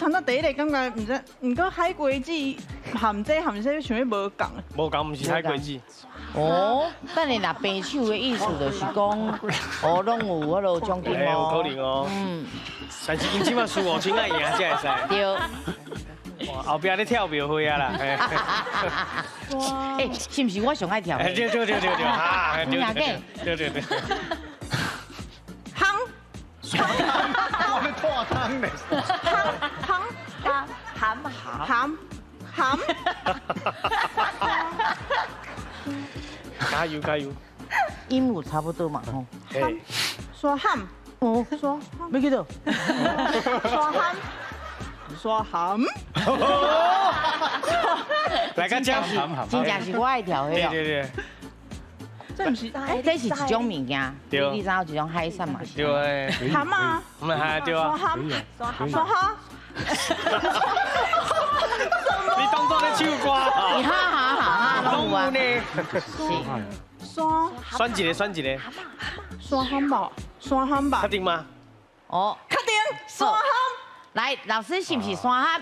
頭拄第一個感覺毋知，毋過海瓜子含這含這想欲無仝。無仝，毋是海瓜子。哦，等下若平手的意思就是講，哦，攏有彼囉獎金有哦。可能哦。但是𪜶這擺輸5000愛贏才會使。對。哇，後壁咧跳廟會啊啦。欸，是毋是我上愛跳的？對對對對對，哈，對對對對對。烘。我咧拖湯咧。烘鹹鹹鹹鹹。加油加油！音有差不多嘛吼。沙蚶。哦，沙欲去佗？沙蚶。沙蚶。來個這，真正是我愛跳的哦。對對對。這毋是，這是一種物件，對你知影一種海產嘛？對。蚶啊。毋係對啊。沙蚶。沙蝦。你當作咧唱歌？你哈哈哈哈攏有啊。呢。沙。選一個，選一個。沙蚶吧，沙蚶吧。確定嗎？哦，確定。沙蚶。來，老師是毋是沙蚶？